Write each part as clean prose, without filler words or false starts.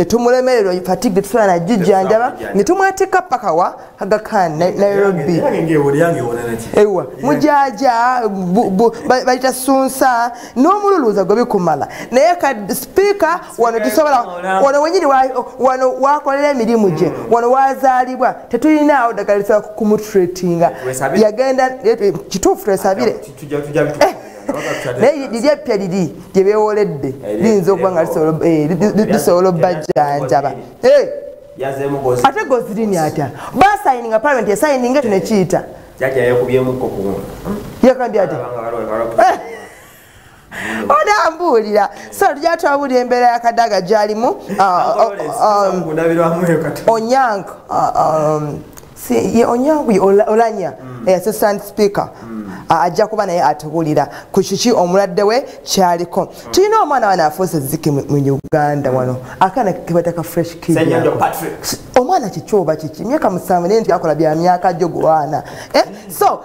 Netumulemererwa fatigue tusobola najijjanjaba ne tumwetikka paka wa Aga Khan Nairobi. Ewa mujaja bayita sunsa n'omululuuza gwe bikumala naye ka speaker wano tusobola wano wenyini wano wakolera emirimu gye wano wazaalibwa tetulinaawo ddagala lisobola kumutreatinga yagenda kituufu twesabire naye liri eppya liri gye beewoledde liyinza okuba nga lisobola obbajjanjaba ate gozirini atya basayininga parliament yasayininga ekyo nekiyita yakambye ate onambuulira. So tujja twabuulira embeera ya Kadaga gy'alimu. Onyango Onyango Olanya assistant speaker ajja kuba naye atubuulira ku kiki omulwadde we kyaliko. Tulina omwana wano afuuse ziki mu Uganda wano akaana kebataka fresh kid omwana kiki oba kiki myaka 7 naye nti akola bya myaka gyo gwana. So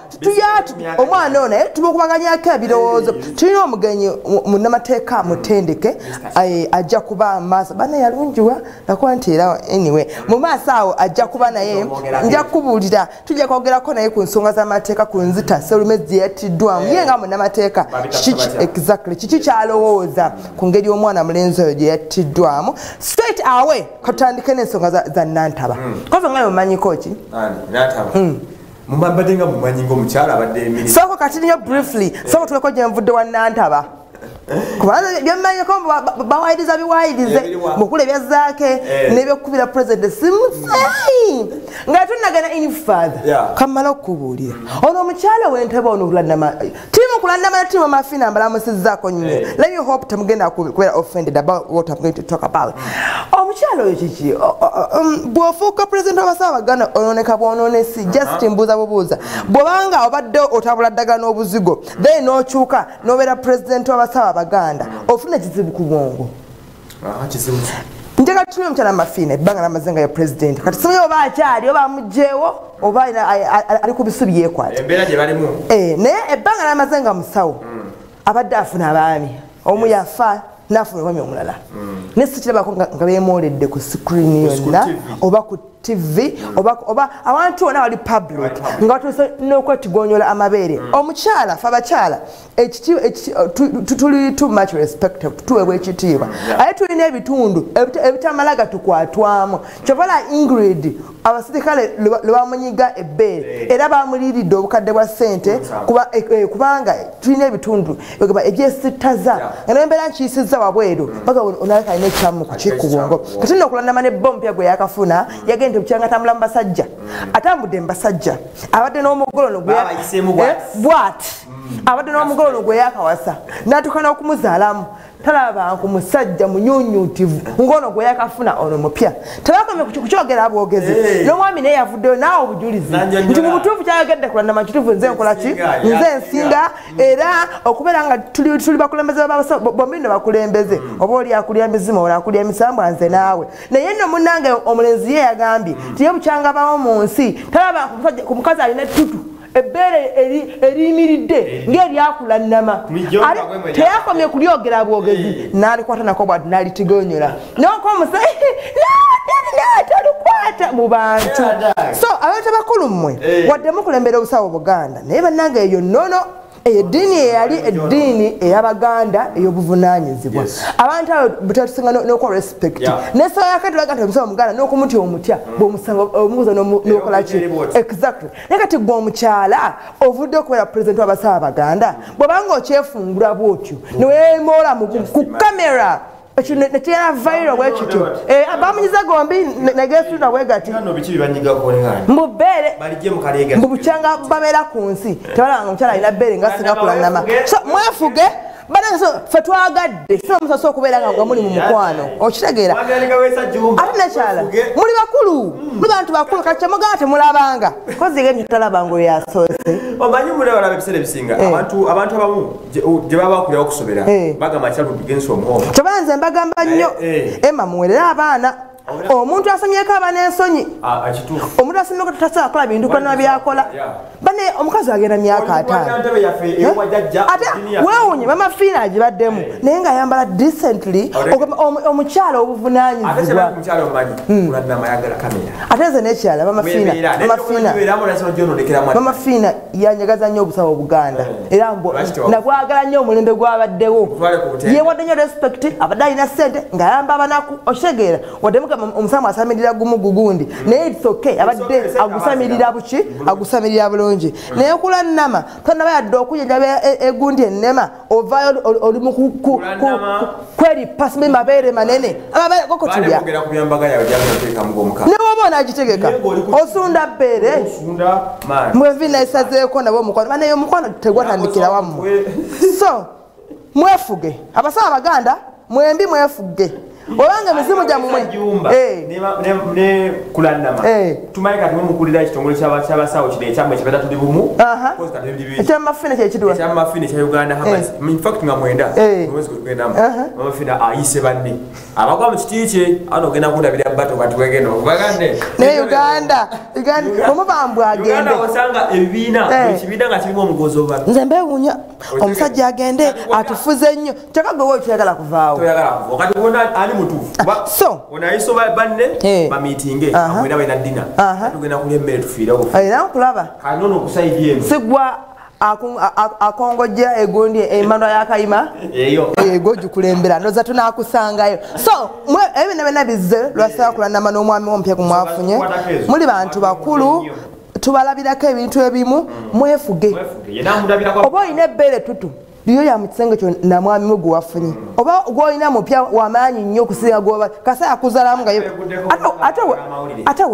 omwana ono tumukubaganyako ebirowoozo. Tulina omugenyi munnamateeka mutendeke ajja kuba maaso bana yalungiwa nakuba nti era anyway mu maaso awo ajja kuba naye nja kubuulira tujja kwogerako naye ku nsonga z'amateeka ku nzita Serume ziyatiddwamu ye nga munnamateeka exactly kiki kyalowooza ku ngeri omwana mulenzi oyo gye yattiddwamu. Straight away katutandike n'ensonga za Nantaba. Kozo nga omanyiko ki? Nantaba mbadde nga mumanyi ng'omukyala abadde minisita. Soko kati nnyo briefly soko tuleko gye nvudde wa Nantaba kubanga byemmanyiko bawayiriza biwayirize mukulu ebyazaake n'ebyokukubira president simuseyi nga tunnagenda in further kamala okubuulira ono omukyala w'entebe ono kulandama tiimu kulandama tiimu mafina mbalamusizzaako nnyo. Let me hope temugenda kubeera offended about what I'm going to talk about. Omukyala oyo kiki bw'ofuuka president w'abasawo Abaganda onooneka bw'onoonesi just mbuuza bubuuza bw'obanga obadde otabula ddagala n'obuzigo then n'okyuka n'obeera president w'abasawo Abaganda ofuna kizibu ku bwongo. Njagala tulina omukyala Mafina ebbanga lamaze nga ye president kati simanyi oba akyali oba amugyewo oba ali ku bisubi yeekwata naye ebbanga lamaze nga musawo abadde afuna abaami omu yafa n'afuna omwami omulala naye sikirabako nga beemooledde ku screen yonna oba ku TV oba awantu wonna wali public nga batuuse n'okwetigonyola amabeere. Omukyala fe abakyala tuli too much respect tuweebwa ekitiibwa aye tulina ebitundu ebitamala gatukwatwamu. Kyovala Ingrid abasirikale lwe bamunyiga ebbeere era bamuliiridde obukadde bwa ssente kubanga tulina ebitundu ebyesittaza nga nembeera nkiyisizza wabweru paka onaleka alina ekyamu ku bwongo. Kati nno okulandama ne bba omupya gwe yakafuna yagenda bukyanga tambula mu basajja atambudde mu basajja abadde n'omugolono bwati abadde n'omugolono gwe yakawasa n'atuuka n'okumuzaalamu talaba ku musajja munyunyutivu ng'ono gwe yakafuna ono mupya tebakomye kukyogera bwogezi n'omwami naye yavuddeyo naawe obujulizi nti mu butuufu kyayogedde kulandama kituufu nze nkola ki nze nsinga era okubeera nga tuli bakulembeze bombi nno bakulembeze oba oli akulya mizimu olwo akulya misambwa nze naawe. Naye nno munnange omulenzi ye yagambye nti ye bukyanga bawo mu nsi talaba ku mukazi alina ettutu ebbeere eriyimiridde ng'eryakulannama teyakomye kulyogera bwogezi n'alikwata nako bwati n'alitigonyola nokomusa talikwata mu bantu. So abantu abakulu mmwe wadde mukulembera obusawo Buganda naye bannange eyo nnono eddiini eyali eddiini ey'Abaganda ey'obuvunaanyizibwa abantu abo butatusinga n'okuwa respect n'essaawa yakati nti omusawo Omuganda n'okumutya omutya bw'omusanga omubuuza n'okola ki exactly. Naye kati gwe omukyala ovudde okubeera president w'abasawo Abaganda bw'obanga okyefungula bw'otyo ne weemoola ku kamera nekigenda viral bwe kityo bamunyiza gombi negesuula bwe gati mubbeere mbu bukyanga babeera ku nsi tebalaba nga omukyala alina bbeere nga singa kulanama. So mwefuge banange ffe twagadde si omusoose okubeera nga muli mu mukwano okitegeera ate nekyala muli bakulu muli bantu bakulu kati kyemugamba temulabanga kozi ge talabanga oyo yasoose. Omanyi mulaba ebiseera ebisinga abantu abamu gye baba bakulira okusomera bagamba childhood begins from home. Kyoba nze mbagamba nnyo Emma muwerere abaana Omuntu asomyeko aba n'ensonyi. Omuntu asomyeko tasobola kukola bintu konna byakola. Bane omukazi agenda myaka 5. Ate weewuunye Mama Fiina agibaddemu naye ng'ayambala decently, omukyala obuvunaanyizibwa. Ate nze n'ekirala Mama Fiina, Mama Fiina yanjagaza nnyo obusawo Obuganda era nagwagala nnyo omulembe gwabaddewo. Yeewadde nnyo respect, abadde alina ssente ng'ayamba abanaku, okitegeera wadde omusamu asamirira gumu gugundi naye it's okay, abadde agusamirira buki, agusamirira bulungi. Naye Kulannama tonnaba yadde okujjanjaba egundi ennema, ovaayo oli mu kweripa simanyi mabeere manene, amabeere goko tulya ne woba onaagitegeka osunda bbeere mwe nayisazeeko nabo omukwano banaye omukwano tegwatandikira wammwe. So mwefuge abasawo Abaganda mwembi mwefuge obanga mizimu gyammwe ne Kulannama tumanyi kati mumukulira ekitongole ky'abasawo kino ekyammwe kyebaita tuli bumu ekya Mama Fiina kyekiriwa ekya Mama Fiina ekya Uganda Herbals. In fact nga mwenda omwezi gwe tugendamu Mama Fiina ayise banne abagwa mu kiti kye ano ogenda kundabira bato kati wegenda okubagande ne Uganda Uganda omubambwe agende Uganda osanga ebibiina ekibiina nga kirimu omugozi oba nze mbewuunya omusajja agende atufuze nnyo kyokka gwe wowe toyagala kuvaawo toyagala kuva kati wona ali mutuufu so onayiso banne bamiitinge amwena balina ddina tugenda kulya emmere tufiirewo era nkulaba kanono okusaidi eno sigwa akongojja egundi emandwa yakayima eyo ego gikulembera ndoza tunakusangayo. So ebyo byonna byonna bizze lwasaba Kulannama n'omwami omupya kumwafunye muli bantu bakulu tubalabirako ebintu ebimu mwefuge. Oba olina ebbeere tutu liyo lya mu kisenge kyo namwami we gwe wafunye oba gw'olina mupya wamaanyi nnyo okusinga gwoba kasa akuzalamu nga ate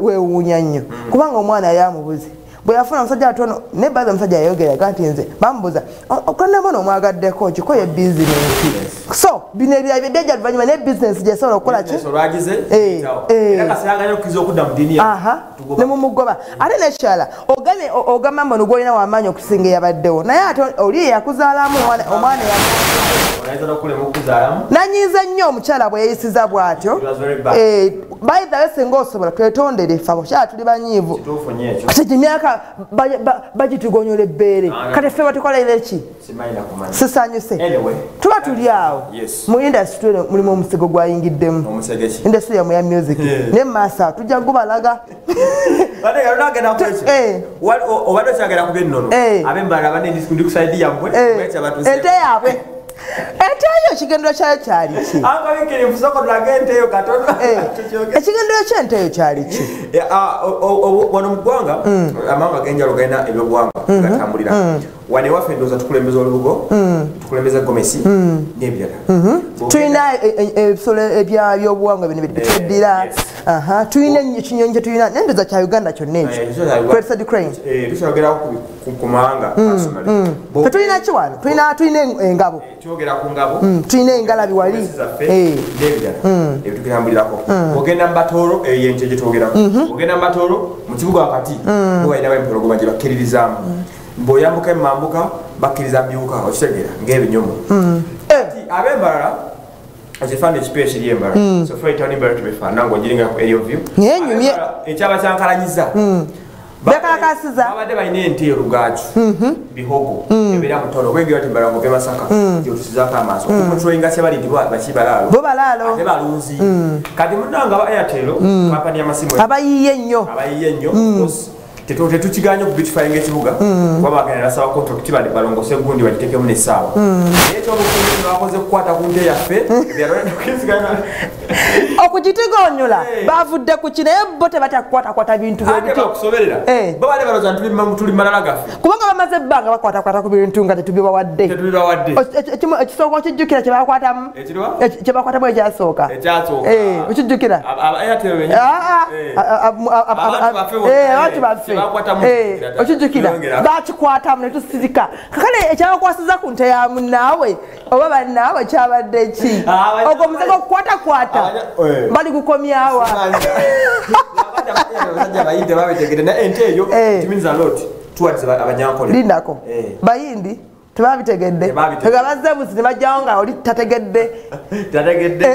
weewuunya nnyo kubanga omwana yali amubuze bwe yafuna omusajja atono ne baza omusajja yayogeraga nti nze bamubuuza Kulannama omwagaddeko ki ko ye bizinensi. So bino ebirala byajja luvannyuma ne bizinensi gyesobola okukola ki ne mumugoba. Ate n'ekirala ogamba mbu gw'olina wamaanyi okusinga eyabaddewo naye ate oli eyakuzaalamu omwana nanyiiza nnyo omukyala bwe yeeyisiza bw'atyo. By the way singa osobola twetondere ffe abakyala tuli banyiivu kati emyaka bagitugonyola ebbeere kati ffe batukolere ki sisanyuse tuba tuli awo mu industry mulimu omusego gwayingiddemu industry yammwe ya music ne mu maaso awo tujja gubalaga. Obadde okyagala ku by'ennono ab'embala banne ndi ku saidi yammwe ente yaabwe ente eyo ekigendero kyayo kyali ki? Ekigendero ky'ente eyo kyali ki? Wano mu ggwanga amawanga ag'enjawulo galina ebyobuwangwa gatambulira. Wano ewaffe ndowooza tukulembeza olubugo, tukulembeza gomesi n'ebirala. Tulina ebisolo ebyobuwangwa bino byetuddira. Tulina ekinyonyi kye tulina naye ndowooza kya Uganda kyonna ekyo. Crested crane. Tukyogerako ku mawanga personally. Tetulina ki wano? Tulina engabo. Twogera ku ngabo. Tulina engalabi wali. N'ebirala ebitugambulirako. Ogenda mu Batooro eyo ente gye twogerako. Ogenda mu Batooro mu kibuga wakati bo balinawo empologoma gye bakkiririzaamu. Bw'oyambuka emambuka bakkiriza myuka okitegeera ng'ebinyomo. Ab'embalala ekifaananyi ekipya ekiri Embalala. So far town Embalala tebifaanana ng'ogiringa ku aerial view. Ekyaba kyankalanyiza. Bekalakasiza. Babadde balina ente Rugaju, Bihogo, ebeera mutono obwengera nti Mbarara ng'ova e Masaka gy'otusizaako amaaso. Okucontrollinga kye bali nti bakibalaalo. Bo balaalo. Ate balunzi. Kati munnange aba Airtel, kampani y'amasimu abayiye nnyo. Abayiye nnyo. Tetukiganye okubeautifyinga ekibuga kuba bagenda basaba contract balongose egundi bagiteekemu n'essaawa. Naye ekyobufuzi bakoze kukwata ku nte yaffe okugitigonyola bavudde ku ki naye bo tebatya kukwatakwata bintu bwebityo. Bo bali balowooza nti tuli malala gaffe kubanga bamaze ebbanga bakwatakwata ku bintu nga tetubibawadde. Ekisooka okijjukira kyebakwatamu kyebakwatamu ekyasooka okijjukira abantu baffe okijjukira bakikwatamu netusirika. Kakale ekyabakwasiza ku nte ya munnaawe oba bannaawe kyabadde ki? Ogwo omusego okukwatakwata bali gukomyawa. Ente eyo it means a lot towards abanyankole. Lindako bayindi Tebabitegedde. Tegabazze busi ne bajjawo nga oli tategedde. Tategedde.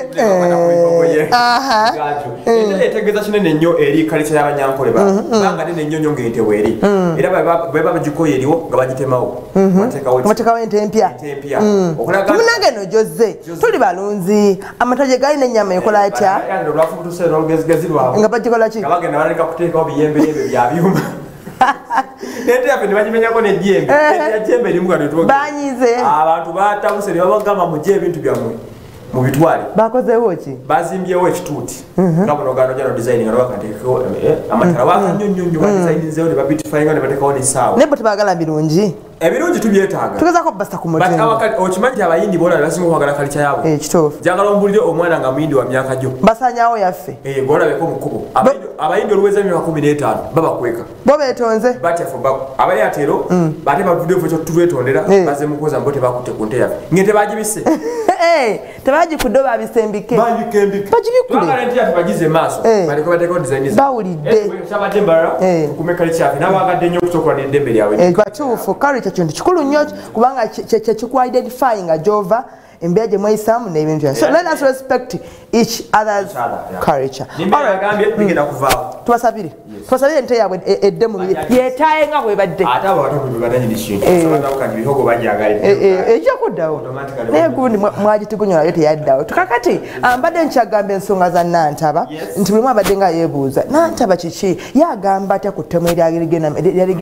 Ente etegeeza kinene nnyo eri kalica y'Abanyankole banga nene nnyo nnyo ng'ente weeri. Era baba bagikoye eriwo nga bagitemawo. Batekawo ente empya. Tumunange eno gy'ozze tuli balunzi amata gye galina ennyama ekola atya? Nga bagikola ki? Nga bagenda baleka kuteekawo biyembeyembe bya byuma. Ente yaffe ne bagimenyako n'ejjembe. Ejjembe erimu kati twogera. Banyize. Abantu batabuse ne babagamba mugye ebintu byammwe mubitwale. Bakozeewo ki? Bazimbyewo ekituuti. Nga buno gano jano design nga bakateekeko amatala waka nnyo nnyo nnyo badesigninzeewo ne babeautifyinga ne bateekawo n'essaawa. Naye bo tebaagala birungi. Ebirungi tubyetaaga. Tugezaako obbasa ku mutindo. Okimanyi nti Abayindi boolaba basinga okwagala kalica yaabwe. Kituufu. Njagala ombulire omwana nga Muyindi wa myaka gyo. Basaanyaawo yaffe. Gw'olabeko mu kkubo. Abayindi oluweza emyaka 15 babakweka. Bo beetonze. Batya Abayatero ate bavuddeyo ffe kyotulwetondera bazze mu kwoza mbo tebakutte ku nte yaffe. Ng'ente bagibisse. Tebagikudde babisembike. Bagikembike. Bagibikule. Twagala ente yaffe bagize maaso. Baleke bateekeo design zaabwe. Bawulidde. Kyabadde mbalala tukume kalica yaffe n'abaagadde nnyo okusokola n'eddembe lyabwe. Batuufu. Kalica kintu kikulu nnyo kubanga kye identifying nga gy'ova embeera gye mweyisaamu n'ebintu. So let us respect each other's culture. Tubasabire. Tubasabire ente yaabwe edde mu bibiri. Yeetaaye nga bw'ebadde. Ate abo abato bwe bananyini kintu. Bihogo bajagala. Ejja kuddawo. Naye gundi mwagitugunyola yo teyaddawo. Kakati mbadde nkyagamba ensonga za Nantaba nti buli omu abadde nga yeebuuza Nantaba kiki yagamba atya ku ttemu eryali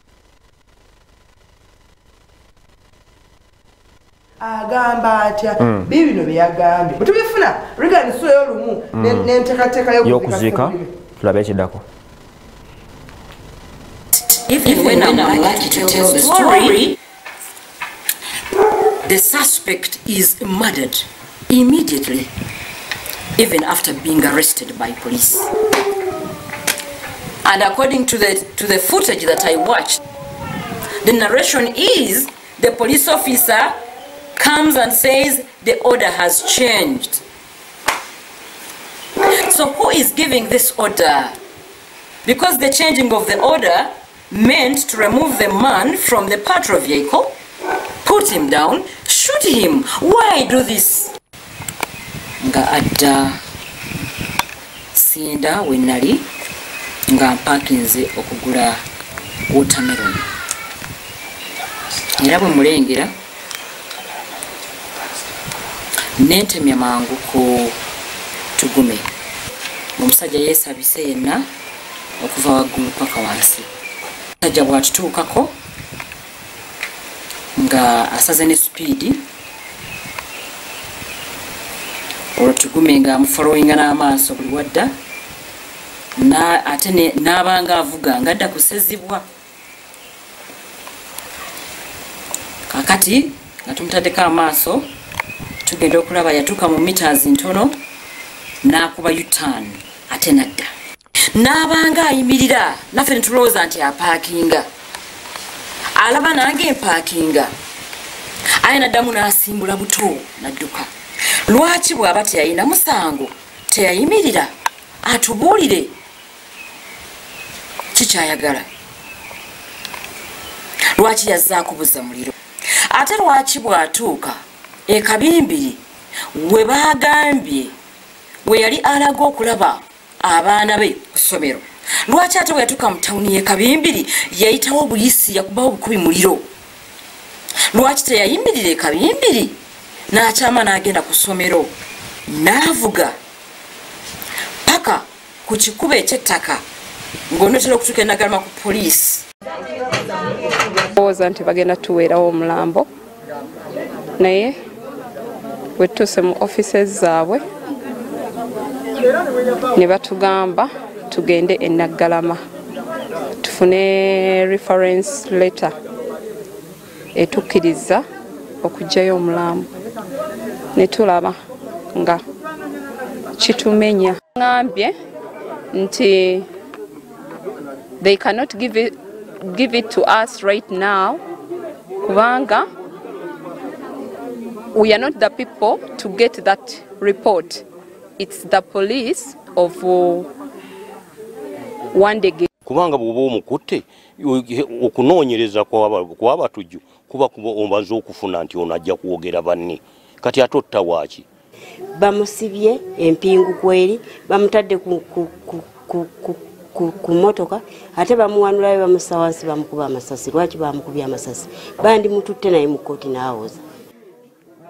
agamba atya bibino bye yagambye bwe tubifuna Regan suleyo lumu n'enteekateeka y'okuziika tulabe ekiddako. Even when I'm lucky to tell the story, the suspect is murdered immediately, even after being arrested by police. And according to the footage that I watched, the narration is the police officer comes and says the order has changed. So who is giving this order? Because the changing of the order meant to remove the man from the patrol vehicle, put him down, shoot him. Why do this? Nga adda sinda wenali nga mpakinze okugula watermelon. Era bwe mulengera nentemya mangu ku Tugume. Omusajja yeesabise yenna okuva waggulu paka wansi. Omusajja bw'atutuukako nga asaze ne supiidi, olwo Tugume nga amufolowinga n'amaaso buli wadda, ate n'abanga avuga ng'adda kusezibwa. Kaakati nga tumutaddeko amaaso tugenda okulaba yatuuka mu meters ntono n'akuba U-turn ate n'adda. N'abanga ayimirira naffe ne tulowooza nti apaakinga. Alaba nange mpaakinga. Aye n'addamu n'asimbula buto n'adduka. Lwaki bw'aba teyalina musango teyayimirira atubuulire kikyayagala? Lwaki yazzaako buzza muliro? Ate lwaki bw'atuuka e Kabimbiri we baagambye we yali alaga okulaba abaana be ku ssomero, lwaki ate bwe yatuuka mu tawuni y'e Kabimbiri yayitawo obuyisi yakubawo obukubi muliro? Lwaki teyayimirira e Kabimbiri n'akyama n'agenda ku ssomero n'avuga paka ku kikubo eky'ettaka ng'onootera okutuuka e Nagalama ku poliisi? Ndowooza nti bagenda tuweerawo omulambo, naye bwe tutuuse mu offices zaabwe ne batugamba tugende e Naggalama tufune reference letter etukkiriza okuggyayo omulambo. Ne tulaba nga kitumenya. Ngambye nti they cannot give it to us right now kubanga we are not the people to get that report. It's the police of Wandege. Kubanga bw'oba omukutte, okunoonyereza kw'abatujju kuba omaze okufuna nti ono ajja kwogera banne. Kati ate otta waaki? Bamusibye empingu kweri, bamutadde ku mmotoka, ate bamuwanulayo bamussa wansi bamukuba amasasi. Lwaki bamukubye amasasi? Bandi mututte naye mu kkooti n'awoza.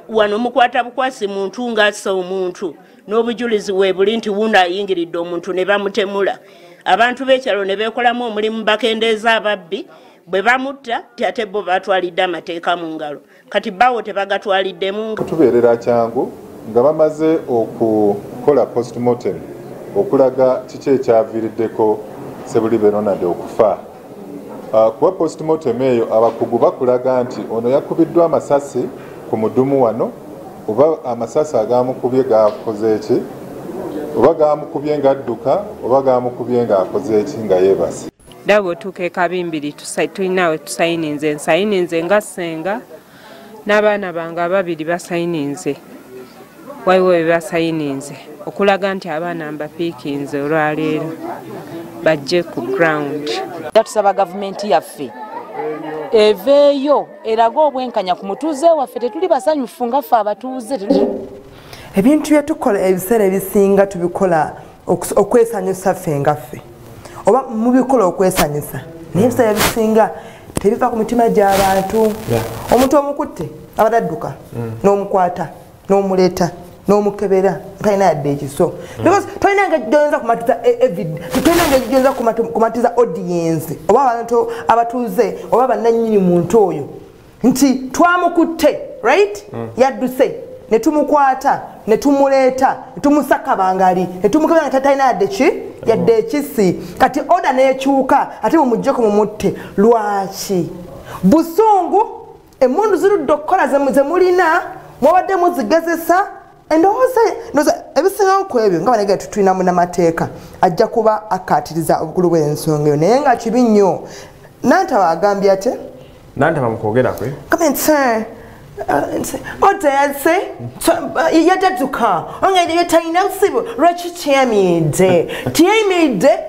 Wano mukwata bukwasi muntu ng'assa omuntu n'obujulizi weebuli nti wuno ayingiridde omuntu ne bamutemula. Abantu b'ekyalo ne beekolamu omulimu bakendeeza ababbi, bwe bamutta ate bo batwalidde amateeka mu ngalo. Kati bawo tebagatwaliddemu. Tubeerera kyangu nga bamaze okukola postmortem okulaga kiki ekyaviiriddeko Ssebulibe Ronald okufa. Kuba postmortem eyo abakugu bakulaga nti ono yakubiddwa amasasi ku mudumu wano, oba amasasi agamukubye gakoze ki, oba gamukubye ng'adduka, oba gamukubye ng'akoze ki nga yeebase. Ndaba otuuka e Kabimbiri tulinawe tusayininze, nsayininze nga ssenga n'abaana bange ababiri basayininze, waliwo bye basayininze okulaga nti abaana mbapiikinze olwaleero bajje ku ground. Tusaba gavumenti yaffe eveeyo eraga obwenkanya ku mutuuze waffe, tetuli basanyufu nga ffe abatuuze. Ebintu bye tukola ebiseera ebisinga tubikola okwesanyusa ffe nga ffe, oba mubikola okwesanyusa, naye ebiseera ebisinga tebiva ku mitima gy'abantu. Omuntu omukutte abadde adduka n'omukwata n'omuleeta n'omukebera talina yadde ekiso, because tolina engeri gy'oyinza kumatiza tolina engeri gy'oyinza kumatiza audience oba abantu abatuuze oba bannannyini muntu oyo nti twamukutte, right? Yadduse ne tumukwata ne tumuleeta ne tumusakabangali ne tumukebera nga talina yadde ki yadde ekisi. Kati oda n'ekyuka ate mumuggyeko mumutte. Lwaki? Busungu. Emmundu zirudde okukola ze mulina, mwabadde muzigezesa. Endowooza ebisingawo ku ebyo nga banegera tutulina munnamateeka ajja kuba akkaatiriza obukulu bw'ensonga eyo, naye nga kibi nnyo. Nantaba agambye ate Nantaba mu kwogera kwe odase yadadduka onga talina buzibu, lwaki tiyamiridde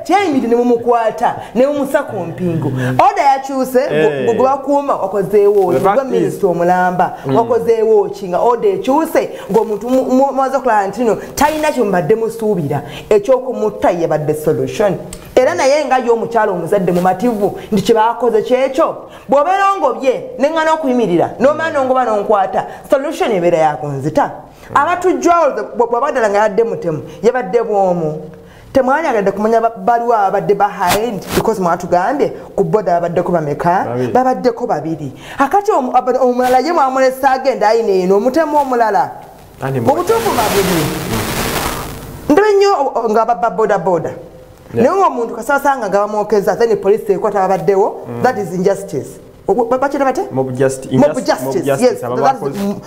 tiyamiridde ne mumukwata ne mumusa ku mpingu. Oda yakyuse gwe bakuuma wakozeewo gwa minisita omulamba wakozeewo ki nga oda ekyuse ng'omuntu mumaze okulaba nti no talina kyemubadde musuubira, ekyokumutta yabadde solution. Era naye nga ye omukyala omuzadde mumativu nti kye baakoze kyekyo. Bw'obeera ngobye neŋŋana okuyimirira n'omala n'ongoba n'onkwata, solution ebeera yakunzita. Abatujju awo bw'aba ddala nga yadde mutemu yabadde bw'omu, temwanyagadde kumanya baliwo ababadde behind, because mwatugambye ku boda babaddeko bameka? Babaddeko babiri. Akati omulala ye mwamulesa agenda ayina eno omutemu omulala mu butuufu babiri. Ndaba nnyo nga babba boda boda, naye ng'omuntu kasasanga nga bamwokeza then poliisi ekwata babaddewo. That is injustice. Bakiyita bate? Mob justice. Yes,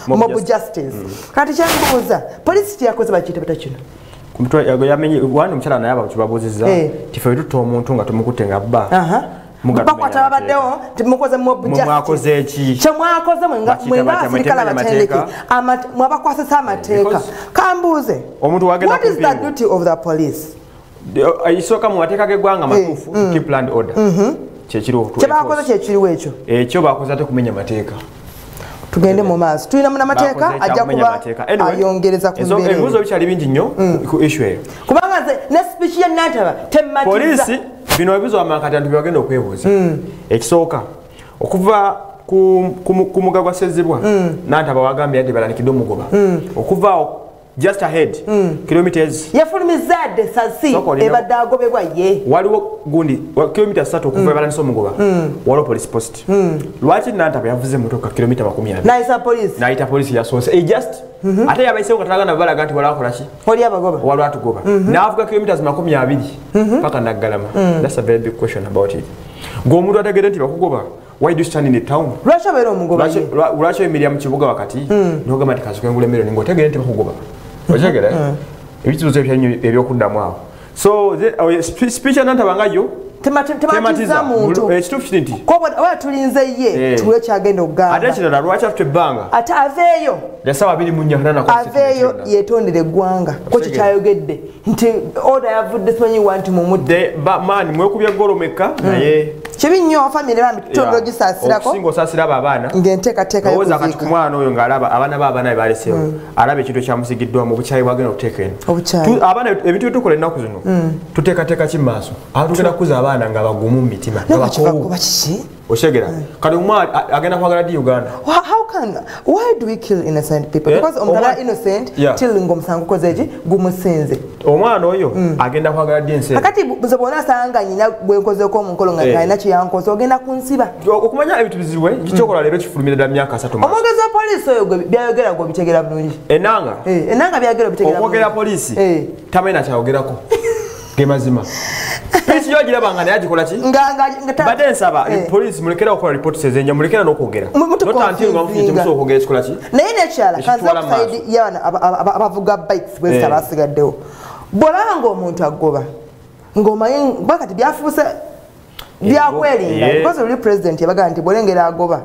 mob justice. Kati kyembuuza, poliisi kyeyakoze bakiyita bata kino? Wano omukyala naye aba kibabuuzizza ti ffe tutta omuntu nga tumukutte nga bba bakwata babaddewo timukoze mob justice. Mwakoze ki? Kyemwakoze mwenga abasirikale abatendeke mwabakwasisa amateeka. Kambuuze, what is the duty of the police? Isooka mu mateeka g'eggwanga matuufu, keep land order. Kyekiriwo. Kyebakoze kyekiriwo ekyo. Ekyo bakoze ate kumenya mateeka. Tugende mu maaso, tulina munnamateeka ajja kuba ayongereza ku mbeera. Ebibuuzo bikyali bingi nnyo ku issue eyo, kubanga nze ne speech ya Nantaba temmatiza. Poliisi bino ebibuuzo amakati antu byebagenda okwebuuza. Ekisooka, okuva ku mugga gwa Ssezibwa, Nantaba wagambye nti balandikidde omugoba okuva awo just ahead kilometers yafulumizadde sasi ebadde agobebwa ye. Waliwo gundi kilomita 3 okuva ebalandisa omugoba, waliwo police post. Lwaki Nantaba yavuze emmotoka kilomita 20 nayisa poliisi? Nayita poliisi yasoose just ate yabayisewo nga talagana balaga nti waliwo akola ki, wali abagoba, waliwo atugoba. N'avuga kilometers 20 paka Naggalama. That's a very big question about it. Ng'omuntu ategedde nti bakugoba, why do you stand in the town? Lwaki obeera omugoba? Lwaki oyimirira mu kibuga wakati n'ogamba nti kansooke ngule millioni ng'otegedde nti bakugoba? Okitegera? Ebibuuzo ebyo ebyokuddamu awo. So speech anantabanga yo tematiza muntu. Ekituufu kiri nti oba tulinze ye tuwe kyagenda okugamba. Ate ekirala lwaki atutte ebbanga? Ate aveeyo essaawa 24 aveeyo yeetondere eggwanga ko kyekyayogedde nti order yavudde simanyi wa nti mumudde. Maani mwekubye ggoolo mekka naye kibi nnyo famire bambi tutonda ogisaasirako. Okusinga osaasira abo abaana ng'enteekateeka y'okuziika. Kati ku mwana oyo ng'alaba abaana be abaana be baleseewo alaba ekintu ekyamusigiddwamu obukyayi bwagenda okuteeka eno. Abaana ebintu bye tukola ennaku zino tuteekateeka ki mu maaso? Abantu tugenda kukuza abaana nga bagumu mu mitima nga bakoowu. Oshegera kati omwana agenda kwagala ddi Uganda? How can, why do we kill innocent people? Because omuntu innocent till ng'omusango gukoze ki gumusinze. Omwana oyo agenda kwagala ddi ensi? Kakati nze bw'ona asanga nnyina gwe nkozeeko omukolo nga alina kye yankoze ogenda kunsiba. Okumanya ebintu bizibu kikyokola leero kifulumira ddala myaka 3 mu maaso. Omwogezi wa poliisi oyo gwe byayogera gwe obitegera bulungi. Enanga? Enanga byayogera obitegera bulungi. Okwogera poliisi tamanyi na kyayogerako. Ge mazima. Poliisi yo agiraba nga naye agikola ki? Mbadde nsaba poliisi mulekere okukola ripooti ezenja mulekere n'okwogera. Not until nga mufunye kyemusobola okwogera ekikola ki? Naye n'ekirala kanze ku side y'abaana abavuga bikes bwe abasigaddewo. Bw'olaba ng'omuntu agoba ng'omanyi kuba kati byafuuse byakwerinda because oli president yabagamba nti bw'olengera agoba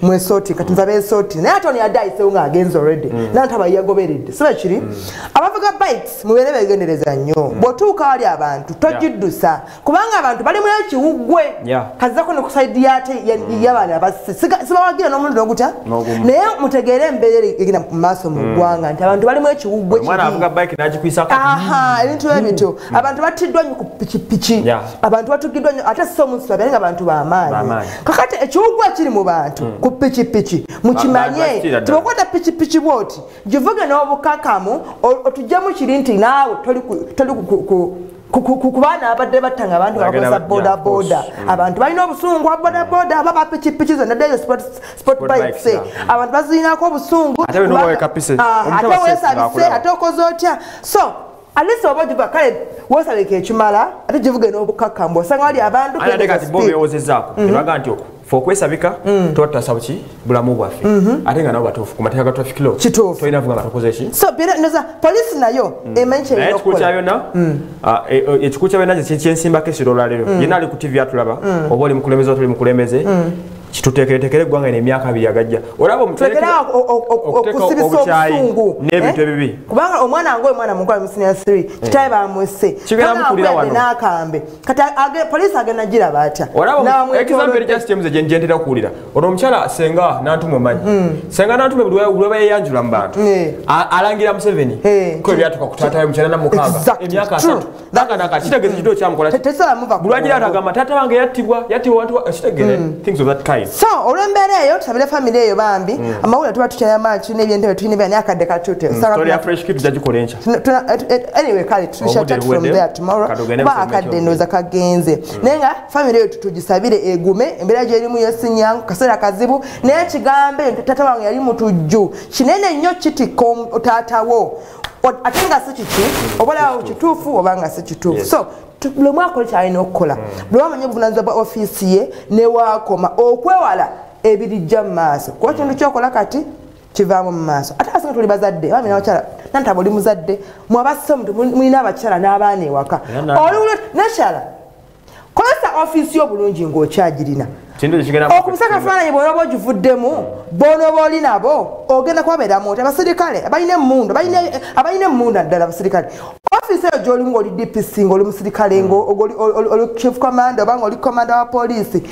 mwesooti kati nze abeesooti naye ate ono yadde ayisewo ng'agenze already nantaba yagoberedde si bwe kiri. Abavuga bikes mubeere beegendereza nnyo bw'otuuka wali abantu togiddusa kubanga abantu balimu ekiwuggwe kazzako ne ku side y'ate y'abaana abasse sibawagira n'omulundi n'ogutya naye mutegeere embeera egenda mu maaso mu ggwanga nti abantu balimu ekiwuggwe omwana avuga bike n'agikwisako ebintu ebityo abantu battiddwa nnyo ku pikipiki abantu batugiddwa nnyo ate so omuntu abeere nga bantu b'amaanyi. Kakati ekiwuggwe kiri mu bantu ku pikipiki mukimanye tibakwata pikipiki bw'oti givuge n'obukakamu otuggyemu kiri nti naawe toli ku baana abadde battanga abantu bakozesa boda boda abantu balina obusungu bwa boda boda aba ba pikipiki zonna ddeyo sport bikes abantu bazirinako obusungu ate weesabise ate okoze otya so at least oba ogivuga kale weesabika ekimala ate givuge n'obukakkamu osanga wali abantu ate kati bo beewozezaako ne bagamba nti ffe okwesabika tuba tutasa buki bulamu bwaffe ate nga nabo batuufu ku mateeka ga traffic law tolina vuga nga tokoze ki. So poliisi nayo emanyi kyerina okukola. Ekikulu kya byonna kyensimbako essira olwaleero yenna ali ku TV atulaba oba oli mukulembeze oba toli mukulembeze kituteekereteekere eggwanga eno emyaka 2 agajja olaba okusibisa obusungu n'ebintu ebibi kubanga omwana nga omwana mukulu mu senior 3 kitaye bamuse n'akambe kati poliisi agenda giraba atya? Olaba example just emuze gye ntera okuwulira ono omukyala Senga Nantume omanyi Senga Nantume buli lweba yeeyanjula mu bantu alangira Museveni ko ebyatuuka ku taata we mu 96 emyaka 3 nakati kitegeeza ekituo kyamukola buli lwagira atagamba taata wange yattibwa yattibwa abantu kitegeere things of that kind. So olw'embeera eyo tusabire famire eyo bambi amawulire tuba tukyayama tulina ebyentebe tulina ebya naye akadde katute. Story ya Fresh Kid tujja enkya. Anyway kale we shall chat from there tomorrow kuba akadde ndowooza kagenze naye nga famire eyo tugisabire egume embeera gyerimu yo si nnyangu kaseera kazibu naye kigambe nti taata wange yali mutujju kinene nnyo kitikka taata wo ate nga si kiki oba olaba kituufu oba nga si kituufu. So buli omu akola kyalina okukola buli omu amanye obuvunaanyizibwa bwa ofiisi ye newaakoma okwewala ebirijja mu maaso kuba kintu kyokola kati kivaamu mu maaso ate asinga tuli bazadde abaami n'abakyala nantaba oli muzadde mwabasse omuntu mulina abakyala n'abaana ewaka nekyala kozesa ofiisi yo bulungi ng'okyagirina okubisa akafaananyi bw'onooba ogivuddemu bw'onooba oli nabo ogenda kubabeeramu oti abasirikale abalina emmundu abalina emmundu naddala abasirikale ofiisi eyo gy'olimu ng'oli DPC ng'oli musirikale ng'oli chief commander oba ng'oli commander wa poliisi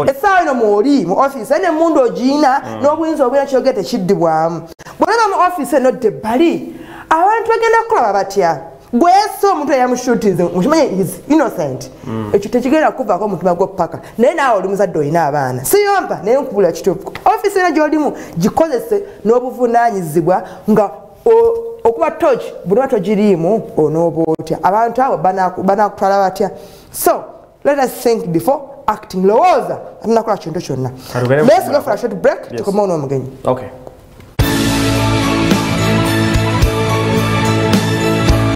essaawa eno mw'oli mu ofiisi eno emmundu ogiyina n'obuyinza obulina kyogera tekiddibwamu bw'onooba mu ofiisi eno dde ebbali abantu bagenda kukulaba batya gwese omuntu eyamushutinze mukimanye is innocent ekyo tekigenda kuvaako omutima gwo paka naye naawe oli muzadde olina abaana siyomba naye nkubula kituufu ofiisi ena gy'olimu gikozese n'obuvunaanyizibwa nga okuba toki buli oba togiriimu onooba otya abantu abo banakutwala batya. So let us think before acting lowooza atunakola kintu kyonna. Let's go for a short break tukomewo n'omugenyi. Okay.